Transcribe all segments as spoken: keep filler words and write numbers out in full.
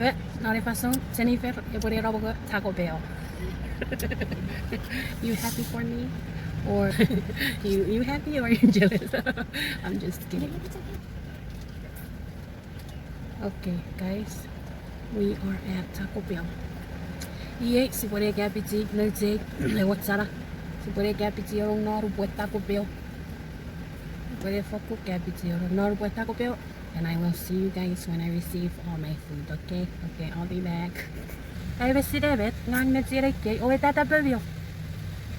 Eh, non ei fansoun, Jennifer, epwe ne ramo Taco Bell. You happy for me? Or you, you happy or you jealous? I'm just kidding. Okay, guys, we are at Taco Bell. Iei sipwene kapichi nouch ei ewe chana. Sipwene kapichi ionong non upwe Taco Bell. Sipwene fokkun kapichi ionong non upwe Taco Bell. And I will see you guys when I receive all my food, okay? Okay, I'll be back. Ai me sinemet, ngang me chienei kei, owe tata pomio.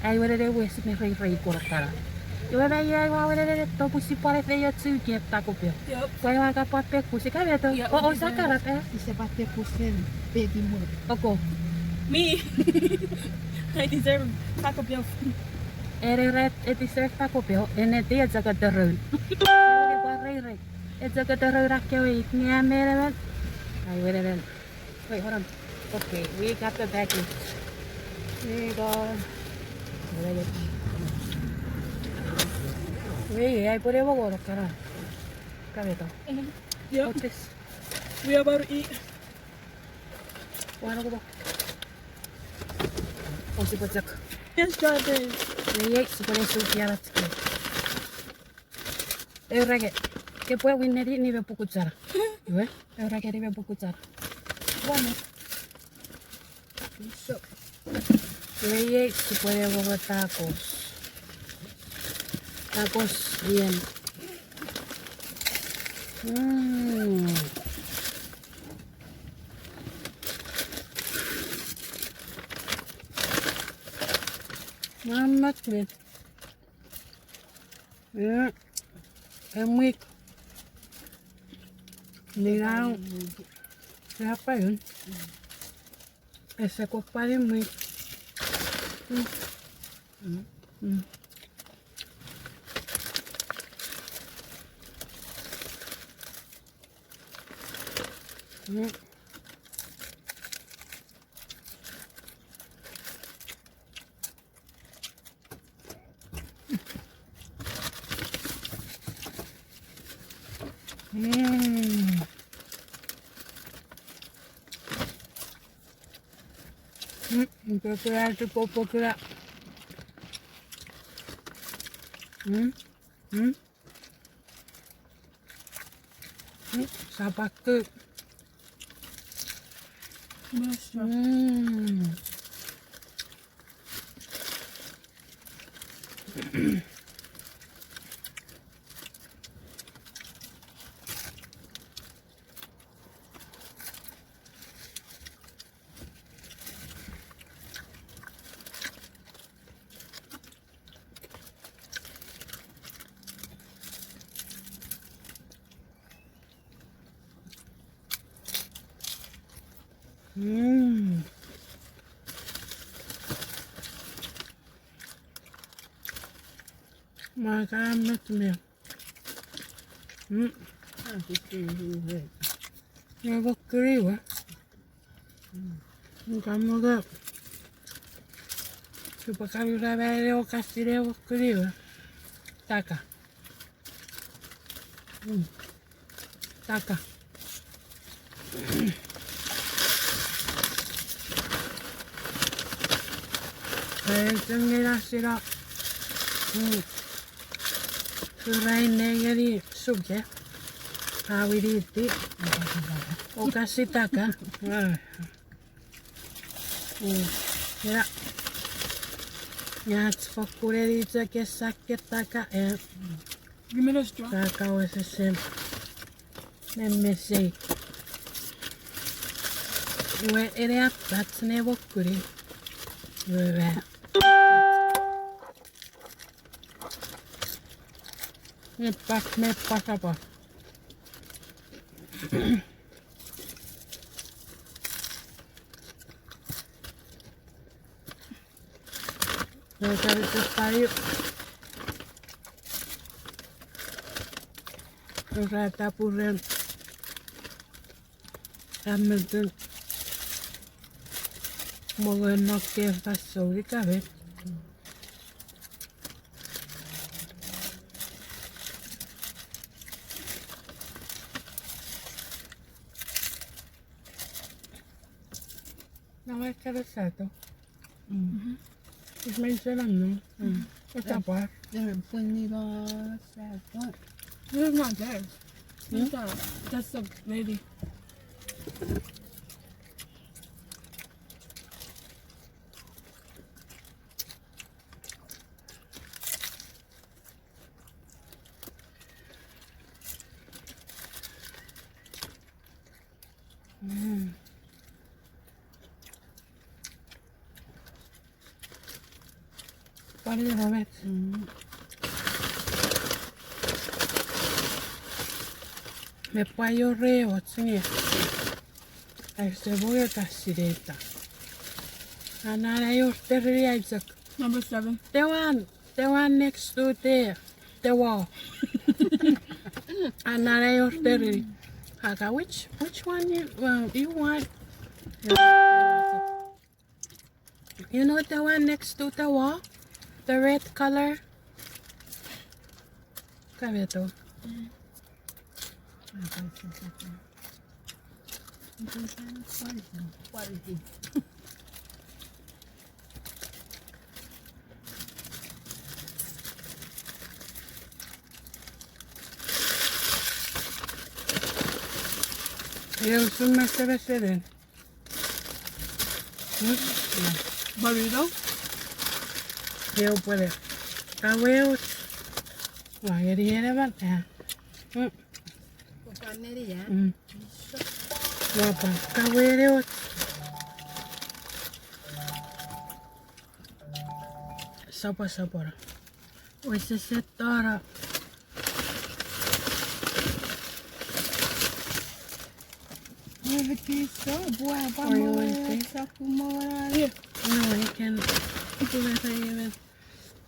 Ai wenene wes me reirei kono kana. Iwe ma iei ai ua wenene to pwisin pwan efeiochu ke Taco Bell. Yep. Pwe ai ua ka pwan pekus ika meto. Yep, o, o, deserve. Sakana, eh? Ise pwan pekusen peti mwe. Oko. Me. I deserve Taco Bell. Ere ret, e deserve Taco Bell, ene tia chok a teroun. Ene pwan reirei. E chok a teroun akkewe ik nge a menemen. Ai wenenen. Wait, hold on. Okay, we got the package. Here you go. Wait, ai pwene mo kono kana. Kameto. Yep. What's this? We about to eat. Wano kobo. O, sipwe chok. Yes, Jonathan. Wait, sipwene suki anach ke. Eureke, kepwe wineni nime pukuchara. Iwe, eureke nime pukuchara. Wane. So. Iwe iei sipwene wongo tacos. Tacos ien. Mm. Mamat mit. Mm. Emwik. Ninau. Siapa yun? Ese kopani mwik. Mm. Mm. Mm. Mm. Mm. Mm, popula, popula. Mm, mm. Mm, sapaku. Masa. Mm. Mm. Makamet me. Mm. Ah, sisi, sisi. Nge wokkeri we. Mm. Nge mwo. Sipwe karu ra mane ne okasine wokkeri we. Taka. Mm. Taka. Ai, tongena sino. Mm. Surain nengeni suke. Awiriti. Okasi taka. Ah. Mm. Ina. Ina ach fokkun eni chok esa ke taka, eh. Kaka wesesen. Memesei. Iwe ene apach ne wokkuni. Iwe ra. Ne pak, ne pakapa. Nge kari chok paiu. Nge ra tapuren. Ametun. Mongo nok ke fasouli kawe. Now I tell us that though. Mm. It's my seven now. Mm. What's up, boy? They're putting it on that one. This is not there. Hmm? That's a, that's a lady. Mm. Pwan ina met. Mm. Me pwan wor ew och nge. Ai se bo e ka sineta. Anan ai order-ini Isaac. Number seven. The one, the one next to the, the wall. Anan ai order-ini. Aka, which, which one you, uh, you want? You know the one next to the wall? The red color? Kameto. Mm. What is it? What is it? Ew, usun mesere seren. Hmm? Burrito? Ew pwele. Kawe och. Ua, eri ere ban, eh. Hmm. Pwan neri, eh? Hmm. Ua pwan, kawe ere och. Sapa, sapa ra. Wesese toro. Weveti so, bua, bua, mo, weveti. Saku mo, wala. Yeah. No, I can do that even.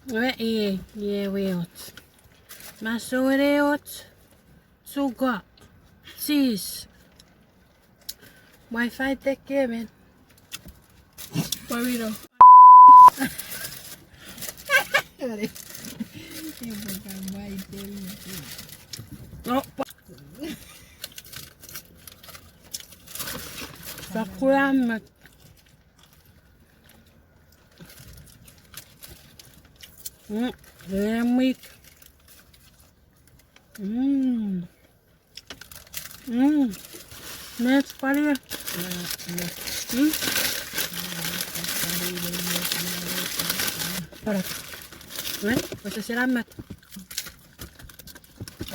We, ie, ie, we och. Masowe och. Sugar. Cheese. Wi-Fi tekemen. Burrito. Are. Iwe ka wi-fi. No, pa- Sakura mat. Mm, lamb meat. Mm. Mm. Met pwari. Mm. Ora. Met, wesese ena met.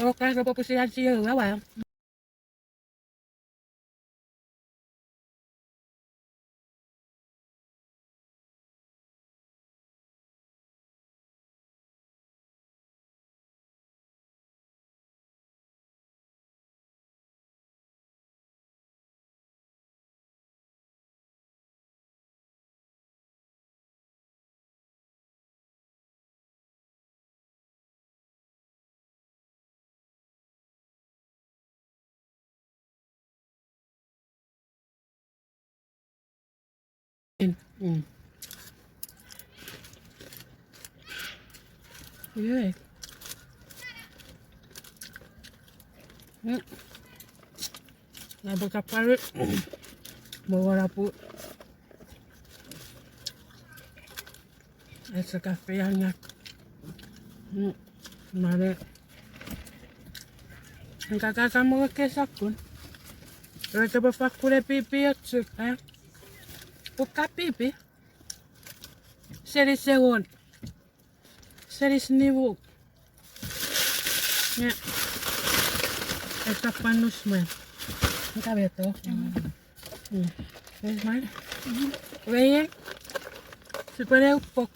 Oka, no popu sian siu, awa. Mm. Yay. Mm. Napaka pare. Mo warapu. Ese ka feangat. Mm. Mare. Nka ka ka mo ke sakun. Ese po fakure pipi otsuk, eh? Pukka pipi. Seri sewon. Seri sniwu. Nge. Esa panus mwen. Nka beto. Mm. Where's mine? Where? Sipwene upok.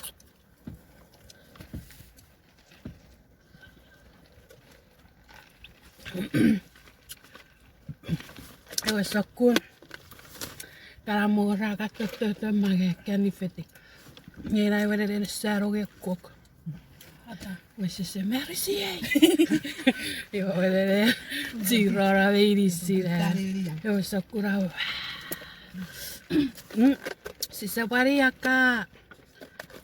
Ewe sokkun. Kana mo ra ka toto mange kani fiti. Nge na iwe nene saro nge kok. Ata. Wesese marisi ei. Iwe nene siro ra meini sina. Ewe sokkun ra. Mm. Sise pwari aka.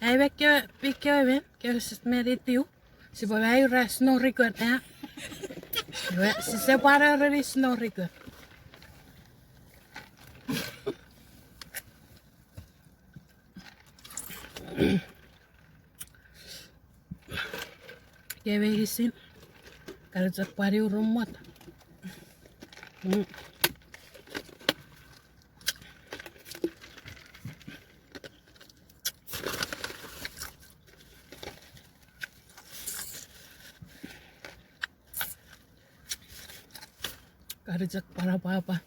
Ai me kewe, pikewe men, kewe sis meni tiu. Sipwe mai ura snorikon, eh? Iwe, sise pwan ereni snorikon. Kei meinisin, kari chok pwan uru mot. Mm. Kari chok pwan apwapwa.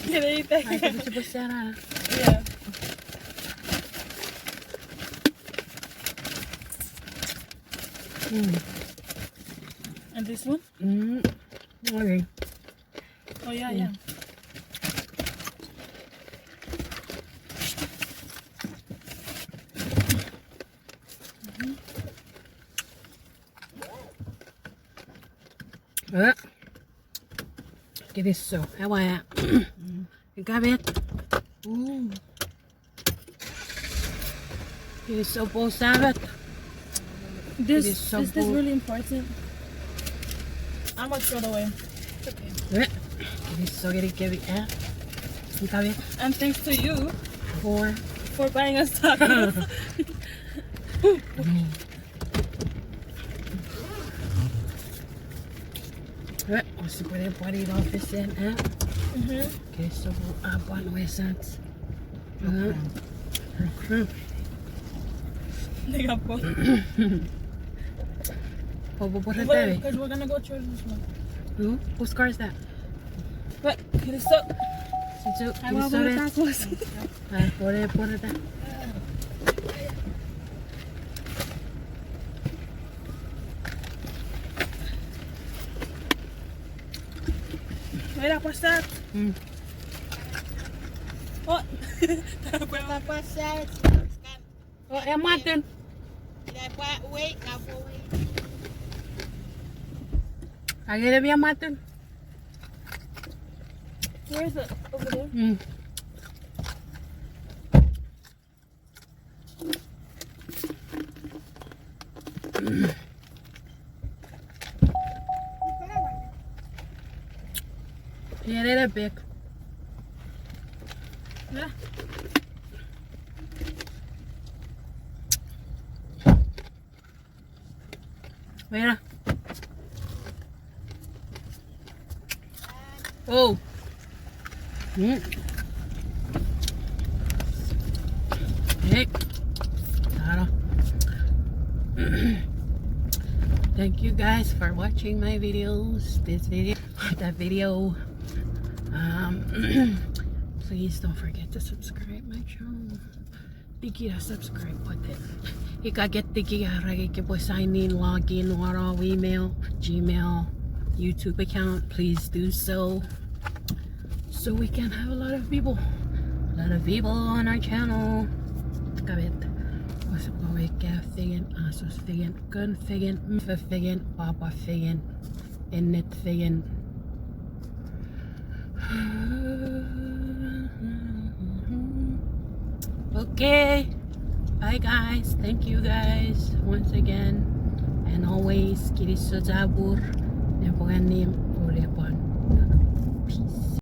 Kene ita. Ai, kari chok pwan sana. Yeah. Mm. And this one? Mm. Okay. Oh, yeah, yeah. Eh. Kinisou, awa. Ika met. Mm. Kinisou pwe sa met. This, is this really important? I'm gonna throw it away. It's okay. Eh. Kinisou ngenikemi, eh. Ika met. And thanks to you for, for buying us tacos. Mm. Eh, osi pwene pwan in office-en, eh? Mhm. Okay, so, a pwan wesach. Eh? Okay. Nikapo. Popo pora tawe. Because we're gonna go church this one. Hmm? Whose car is that? What? Kinisou. Kinisou. Ai, kinisou, wa, eh. Tacos. Ah, pore, pore ta. Wela pasat. Mm. Oh. Wela pasat. Oh, e maten. Ila pa wei, ka po wei. Angei mi a maten. Where is it? Over there? Mm. Iei ena pek. Mira. Oh. Mm. Hey. Tara. Thank you guys for watching my videos. This video, that video. Um, please don't forget to subscribe my channel. Tiki a subscribe button. Ika ke tiki a rage ke pwe sign in, log in, wano email, Gmail, YouTube account, please do so. So we can have a lot of people. A lot of people on our channel. Kamet. Wasa pwe ka fengen, asos fengen, kon fengen, mfe fengen, papa fengen. Ennet fengen. Okay. Bye, guys. Thank you, guys, once again. And always, kinisou chapur. Nepwong annim, olepwan.